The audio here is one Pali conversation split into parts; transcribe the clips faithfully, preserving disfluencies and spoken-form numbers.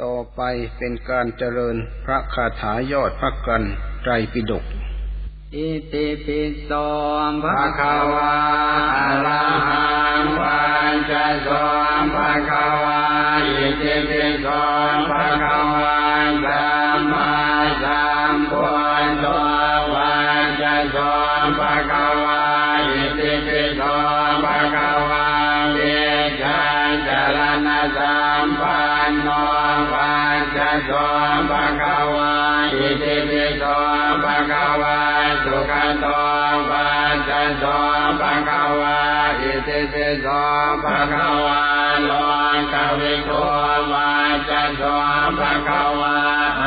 ต่อไปเป็นการเจริญพระคาถายอดพระกัณฑ์ไตรปิฎก Itipi so bhagavā arahaṃ vacca so bhagavā. Itipi so bhagavā sammāsambuddho vacca so bhagavā. Itipi so bhagavā vijjācaraṇasampanno vacca so bhagavā. Itipi so bhagavā sugato vacca so bhagavā. Itipi so bhagavā lokavidū vacca so bhagavā.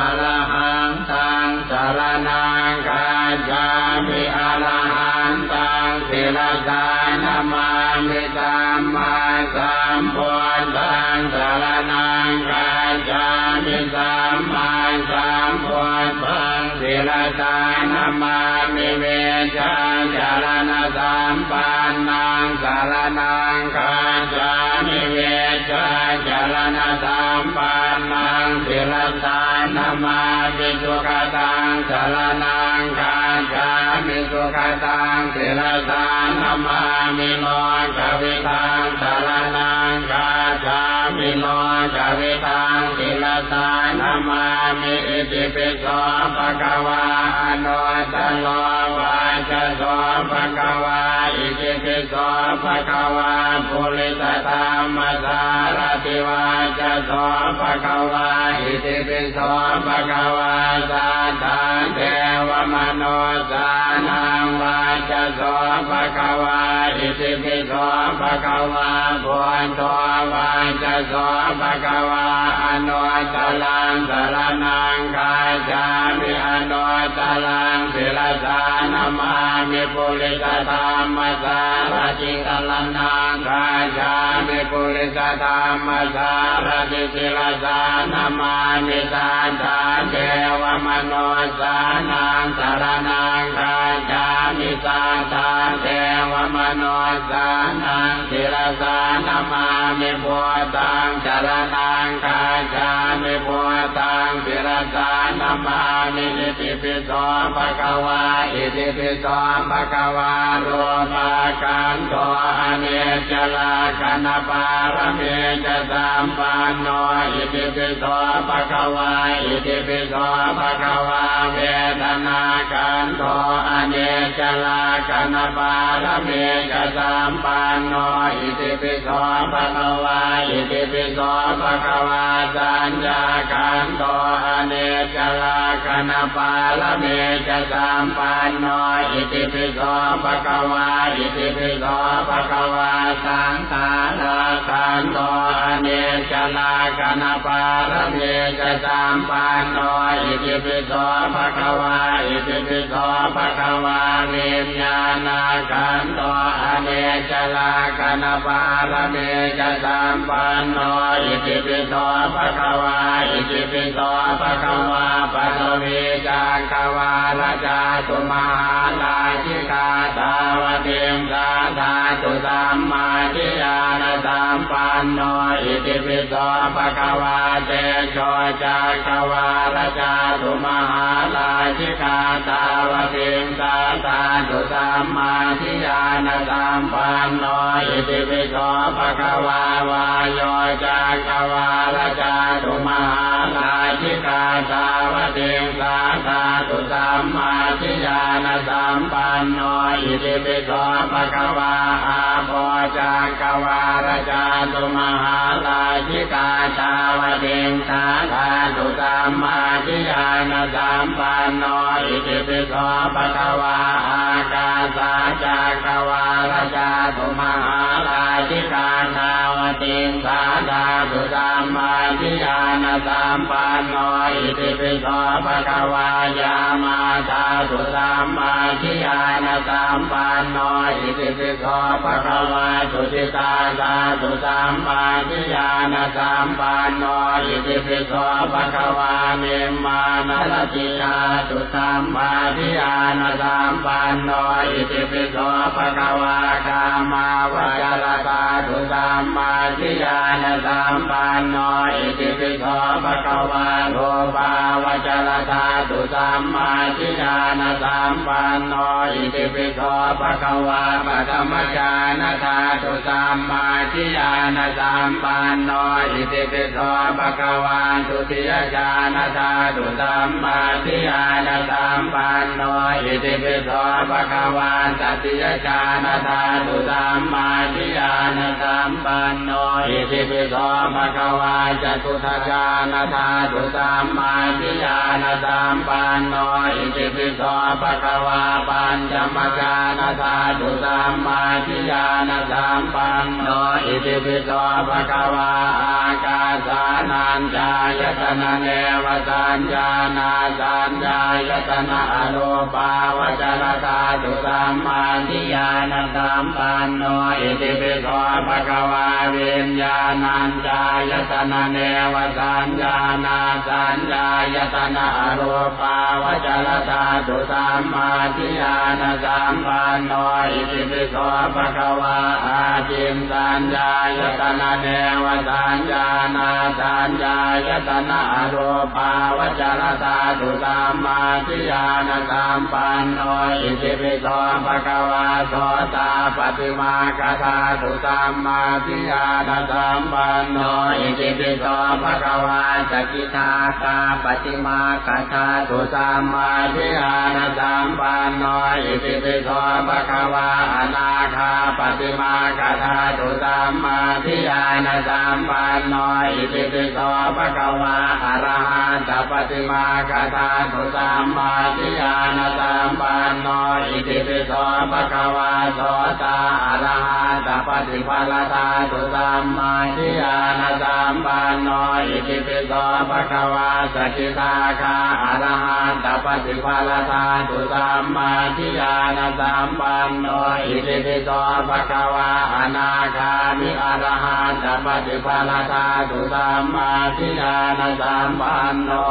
Arahantaṃ saraṇaṃ gacchāmi. Arahantaṃ sirasā namāmi. Sammāsambuddhaṃ saraṇaṃ gacchāmi. Sammāsambuddhaṃ sirasā namāmi. Vijjācaraṇasampannaṃ saraṇaṃ gacchāmi. Vijjācaraṇasampannaṃ sirasā namāmi. Sugataṃ saraṇaṃ gacchāmi. Sugataṃ sirasā namāmi. Lokavidaṃ saraṇaṃ gacchāmi. Lokavidaṃ sirasā namāmi. Itipi so bhagavā anuttaro vacca so bhagavā. Itipi so bhagavā purisadammasārathi vacca so bhagavā. Itipi so bhagavā satthā devamanussānaṃ vacca so bhagavā. Itipi so bhagavā buddho vacca so bhagavā. Anuttaraṃ saraṇaṃ gacchāmi. Anuttaraṃ sirasā namāmi. Purisadammasārathi saraṇaṃ gacchāmi. Purisadammasārathi sirasā namāmi. Satthā devamanussānaṃ saraṇaṃ gacchāmi. Satthā devamanussānaṃ sirasā namāmi. Buddhaṃ saraṇaṃ gacchāmi. Buddhaṃ sirasā namāmi. Itipi so bhagavā. Itipi so bhagavā rūpakhandho aniccalakkhaṇapāramī ca sampanno. Itipi so bhagavā. Itipi so bhagavā vedanākhandho aniccalakkhaṇapāramī ca sampanno. Itipi so bhagavā. Itipi so bhagavā saññākhandho aniccalakkhaṇapāramī ca sampanno. Itipi so bhagavā. Itipi so bhagavā saṅ khārakhandho aniccalakkhaṇapāramī ca sampanno. Itipi so bhagavā. Itipi so bhagavā viññāṇakhandho aniccalakkhaṇapāramī ca sampanno. Itipi so bhagavā. Itipi so bhagavā paṭhavīcakkavāḷa cātumahārājikā tāvatiṃsā dhātu sammādiyānasampanno. Itipi so bhagavā tejocakkavāḷa cātumahārājikā tāvatiṃsā dhātu sammādiyānasampanno. Itipi so bhagavā vāyocakkavāḷa cātumahārājikā tāvatiṃsā dhātu sammādiyānasampanno. Itipi so bhagavā āpocakkavāḷa cātumahārājikā tāvatiṃsā dhātu sammādiyānasampanno. Itipi so bhagavā ākāsacakkavāḷa cātumahārājikā tāvatiṃsā dhātu sammādiyānasampanno. Itipi so bhagavā yāmā dhātu sammādiyānasampanno. Itipi so bhagavā tusitā dhātu sammādiyānasampanno. Itipi so bhagavā nimmānaratī dhātu sammādiyānasampanno. Itipi so bhagavā kāmāvacara dhātu sammā sammādiyānasampanno. Itipi so bhagavā rūpāvacaradhātu sammādiyānasampanno. Itipi so bhagavā paṭhamajhānadhātu sammādiyānasampanno. Itipi so bhagavā dutiyajhānadhātu sammādiyānasampanno. Itipi so bhagavā tatiyajhānadhātu sammādiyānasampanno. Itipi so bhagavā catutthajhānadhātu sammādiyānasampanno. Itipi so bhagavā pañcamajhānadhātu sammādiyānasampanno. Itipi so bhagavā ākāsānañcāyatananevasaññānāsaññāyatana arūpāvacaradhātu sammādiyānasampanno. Itipi so bhagavā viññāṇañcāyatananevasaññānāsaññāyatana arūpāvacaradhātu sammādiyānasampanno. Itipi so bhagavā ākiñcaññāyatananevasaññānāsaññāyatana arūpāvacaradhātu sammādiyānasampanno. Itipi so bhagavā sotāpattimaggadhātu sammādiyānasampanno. Itipi so bhagavā sakidāgāpattimaggadhātu sammādiyānasampanno. Itipi so bhagavā anāgāpattimaggadhātu sammādiyānasampanno. Itipi so bhagavā arahattapattimaggadhātu sammādiyānasampanno. Itipi so bhagavā sotā arahattapattiphaladhātu sammādiyānasampanno. Itipi so bhagavā sakidāgā arahattapattiphaladhātu sammādiyānasampanno. Itipi so bhagavā anāgāmi arahattapattiphaladhātu sammādiyānasampanno.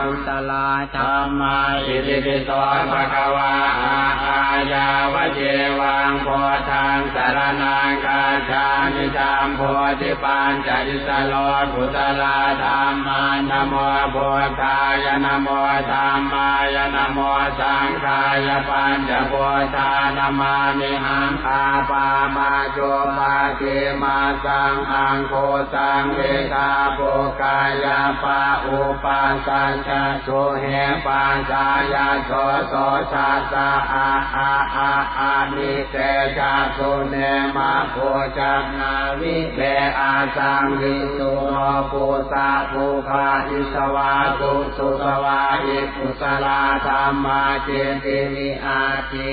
Kusalā dhammā. Itipi so bhagavā a ā yāvajīvaṃ buddhaṃ saraṇaṃ gacchāmi. Jambudīpañca issaro kusalā dhammā. Namo buddhāya, namo dhammāya, namo saṅghāya. Pañca buddhā namāmihaṃ. Ā pā ma cu pa dī ma saṃ aṃ khu saṃ vi dhā pu ka ya pa u pa sa ca su he pā sā ya so so sa sa a a a a ni te ja su ne ma bhū ca nā vi ve a saṃ vi su no pu sa pu bha i svā su su svā i. Kusalā dhammā citti vi a dī.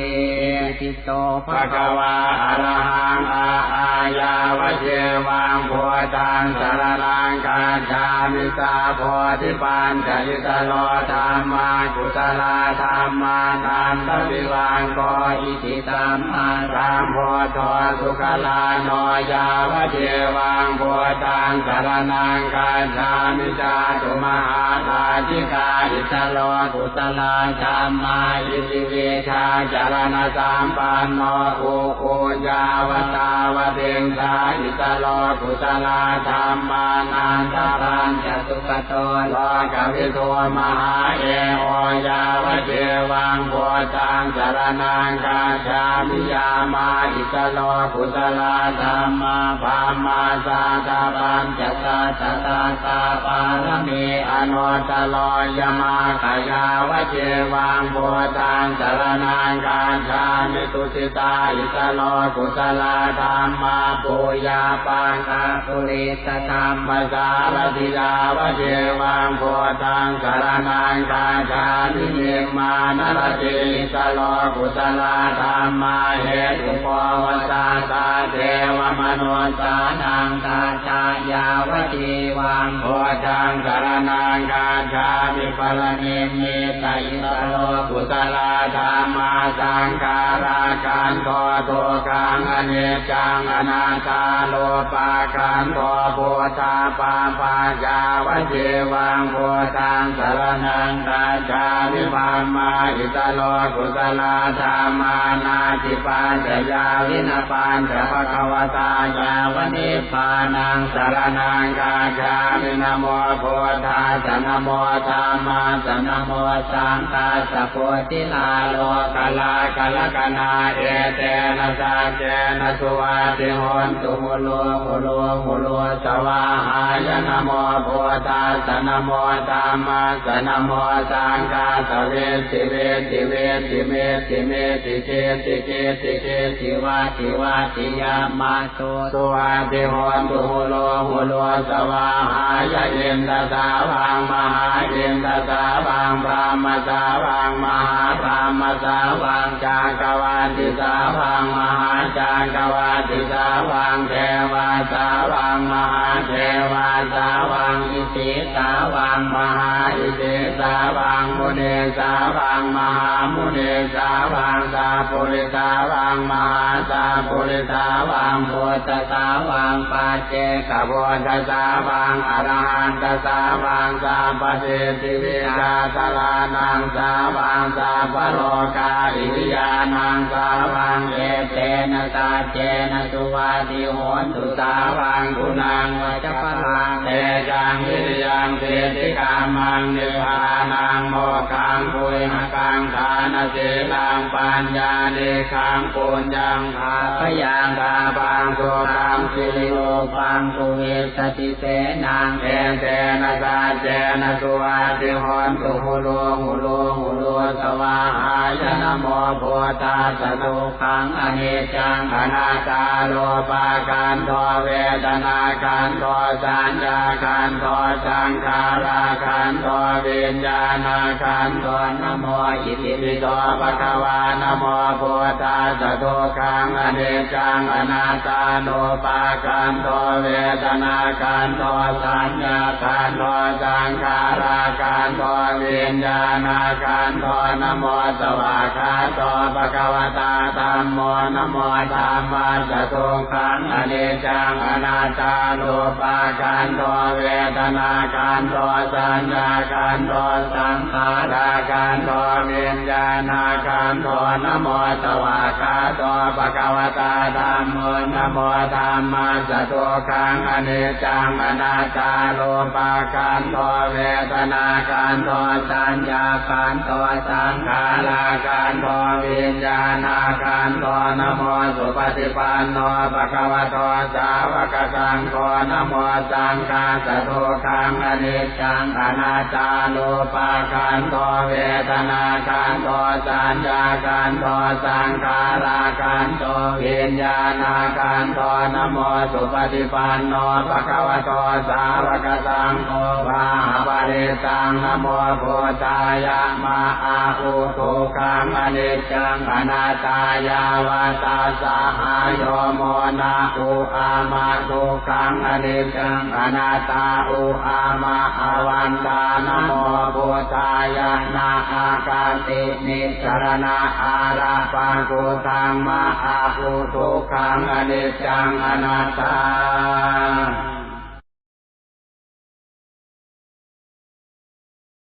Itipi so bhagavā arahaṃ a ā yāvajīvaṃ buddhaṃ saraṇaṃ gacchāmi. Sā bodhipañca issaro dhammā kusalā dhammā nandavivaṅko iti sammāsambuddho sugalāno yāvajīvaṃ buddhaṃ saraṇaṃ gacchāmi. Cātumahārājikā issaro kusalā dhammā iti vijjācaraṇasampanno u u yāva tāvatiṃsā issaro kusalā dhammā nandapañca sugato lokavidū mahā e o yāvajīvaṃ buddhaṃ saraṇaṃ gacchāmi. Yāmā issaro kusalā dhammā brahmā satta pañ ca satta sattāpāramī anuttaro ya magga yāvajīvaṃ buddhaṃ saraṇaṃ gacchāmi. Tusitā issaro kusalā dhammā pu ya pa ka purisadammasārathi yāvajīvaṃ buddhaṃ saraṇaṃ gacchāmi. Nimmānaratī issaro kusalā dhammā hetupova satthā devamanussānaṃ tat thā yāvajīvaṃ buddhaṃ saraṇaṃ gacchāmi. Paranimmita issaro kusalā dhammā saṅkhārakkhandho dukkhaṃ aniccaṃ anattā rūpakkhandho buddhapapha yāvajīvaṃ buddhaṃ saraṇaṃ gacchāmi. Brahmā issaro kusalā dhammā natthi paccayā vina pañca bhagavatā ya nibbānaṃ saraṇaṃ gacchāmi. Namo buddhassa, namo dhammassa, namo saṅghassa. Buddhilā lokalā karakanā, etena saccena suvatthi hontu. Hulū hulū hulū svāhāya. Namo buddhassa, namo dhammassa, namo saṅghassa. Vitti vitti vitti mitti mitti citti citti citti vatti vatti yamā suvatthi hontu. Hulū hulū svāhāya. Indasāvaṃ mahāindasāvaṃ, brahmasāvaṃ mahābrahmasāvaṃ, cakkavattisāvaṃ mahācakkavattisāvaṃ, devāsāvaṃ mahādevāsāvaṃ, isīsāvaṃ mahāisīsāvaṃ, munīsāvaṃ mahāmunīsāvaṃ, sappurisāvaṃ mahāsappurisāvaṃ, buddhasāvaṃ paccekabuddhasāvaṃ, arahantasāvaṃ, sabbasiddhivijjādharānaṃsāvaṃ, sabbalokā iriyānaṃsāvaṃ. Etena saccena suvatthi hontu. Sāvaṃ guṇaṃ vajabalaṃ tejaṃ viriyaṃ siddhikammaṃ, nibbānaṃ mokkhaṃ guyhakaṃ, dānaṃ sīlaṃ paññānikkhaṃ, puññaṃ bhāgyaṃ tappaṃ sukhaṃ sirirūpaṃ catuvīsatisenaṃ. Etena saccena suvatthi hontu. Hulū hulū hulū svāhāya. Namo buddhassa, dukkhaṃ aniccaṃ anattā, rūpakhandho vedanākhandho saññākhandho saṅkhārākhandho viññāṇakhandho. Namo itipi so bhagavā. Namo buddhassa, dukkhaṃ aniccaṃ anattā, rūpakhandho vedanākhandho saññākhandho saṅkhārākhandho viññāṇakhandho. Namo svākkhāto bhagavatā dhammo. Namo dhammassa, dukkhaṃ aniccaṃ anattā, rūpakhandho vedanākhandho saññākhandho saṅkhārākhandho viññāṇakhandho. Namo svākkhāto bhagavatā dhammo. Namo dhammassa, dukkhaṃ aniccaṃ anattā, rūpakhandho vedanākhandho saññākhandho saṅkhārākhandho viññāṇakhandho. Namo supaṭipanno bhagavato sāvakasaṅgho. Namo saṅghassa, dukkhaṃ aniccaṃ anattā, rūpakhandho vedanākhandho saññākhandho saṅkhārākhandho viññāṇakhandho. Namo supaṭipanno bhagavato sāvakasaṅgho, vāhaparittaṃ. Namo buddhāya. Ma a u, dukkhaṃ aniccaṃ anattā, yāva tassa hāyo mo na u a ma, dukkhaṃ aniccaṃ anattā, u a ma avantā. Namo buddhāya. Na a ka ti ni sa ra ṇa a ra pa ku dha ma a u, dukkhaṃ aniccaṃ anattā.